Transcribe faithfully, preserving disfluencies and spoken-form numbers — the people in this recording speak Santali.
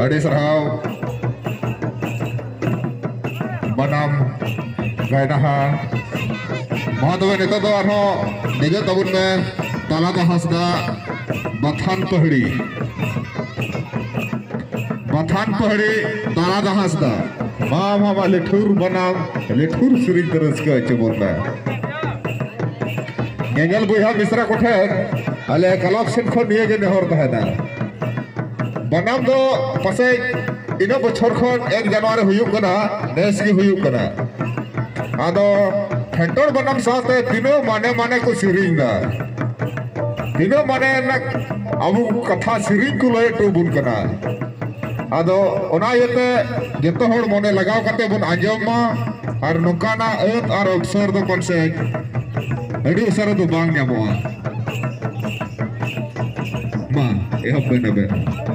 ᱟᱹᱰᱤ ᱥᱟᱨᱦᱟᱣ ᱵᱟᱱᱟᱢ ᱜᱟᱭᱱᱟᱦᱟ᱾ ᱢᱟ ᱛᱚᱵᱮ ᱱᱤᱛᱚᱜ ᱫᱚ ᱟᱨᱦᱚᱸ ᱫᱮᱡᱚᱜ ᱛᱟᱵᱚᱱ ᱢᱮ ᱛᱟᱞᱟᱫᱟ ᱦᱟᱸᱥᱫᱟ, ᱵᱟᱛᱷᱟᱱ ᱯᱟᱹᱦᱲᱤ᱾ ᱵᱟᱛᱷᱟᱱ ᱯᱟᱹᱦᱲᱤ, ᱛᱟᱞᱟᱫᱟ ᱦᱟᱸᱥᱫᱟ᱾ ᱢᱟ, ᱢᱟ, ᱢᱟ, ᱞᱤᱴᱷᱩᱨ ᱵᱟᱱᱟᱢ, ᱞᱤᱴᱷᱩᱨ ᱥᱮᱨᱮᱧ ᱛᱮ ᱨᱟᱹᱥᱠᱟᱹ ᱦᱚᱪᱚ ᱵᱚᱱ ᱢᱮ᱾ ᱧᱮᱧᱮᱞ ᱵᱚᱭᱦᱟ ᱢᱤᱥᱨᱟ ᱠᱚᱴᱷᱮᱱ ᱟᱞᱮ ᱠᱞᱟᱵᱽ ᱥᱮᱫ ᱠᱷᱚᱱ ᱱᱤᱭᱟᱹ ᱜᱮ ᱱᱮᱦᱚᱨ ᱛᱟᱦᱮᱱᱟ᱾ ᱵᱟᱱᱟᱢ ᱫᱚ ᱯᱟᱥᱮᱡ ᱤᱱᱟᱹ ᱵᱚᱪᱷᱚᱨ ᱠᱷᱚᱱ ᱮᱠ ᱡᱟᱱᱩᱣᱟᱨᱤ ᱦᱩᱭᱩᱜ ᱠᱟᱱᱟ, ᱱᱮᱥ ᱜᱮ ᱦᱩᱭᱩᱜ ᱠᱟᱱᱟ᱾ ᱟᱫᱚ ᱯᱷᱮᱱᱴᱚᱲ ᱵᱟᱱᱟᱢ ᱥᱟᱶᱛᱮ ᱛᱤᱱᱟᱹᱜ ᱢᱟᱱᱮ ᱢᱟᱱᱮ ᱠᱚ ᱥᱮᱨᱮᱧ ᱫᱟ, ᱛᱤᱱᱟᱹᱜ ᱢᱟᱱᱮ ᱨᱮᱱᱟᱜ ᱟᱵᱚ ᱠᱟᱛᱷᱟ ᱥᱮᱨᱮᱧ ᱠᱚ ᱞᱟᱹᱭ ᱦᱚᱴᱚ ᱟᱵᱚᱱ ᱠᱟᱱᱟ᱾ ᱟᱫᱚ ᱚᱱᱟ ᱤᱭᱟᱹᱛᱮ ᱡᱚᱛᱚ ᱦᱚᱲ ᱢᱚᱱᱮ ᱞᱟᱜᱟᱣ ᱠᱟᱛᱮ ᱵᱚᱱ ᱟᱸᱡᱚᱢ ᱢᱟ ᱟᱨ ᱱᱚᱝᱠᱟᱱᱟᱜ ᱟᱹᱛ ᱟᱨ ᱚᱯᱥᱚᱨ ᱫᱚ ᱯᱟᱥᱮᱡ ᱟᱹᱰᱤ ᱩᱥᱟᱹᱨᱟ ᱫᱚ ᱵᱟᱝ ᱧᱟᱢᱚᱜᱼᱟ᱾ ᱢᱟ, ᱮᱦᱚᱵ ᱵᱮᱱ ᱟᱵᱮᱱ᱾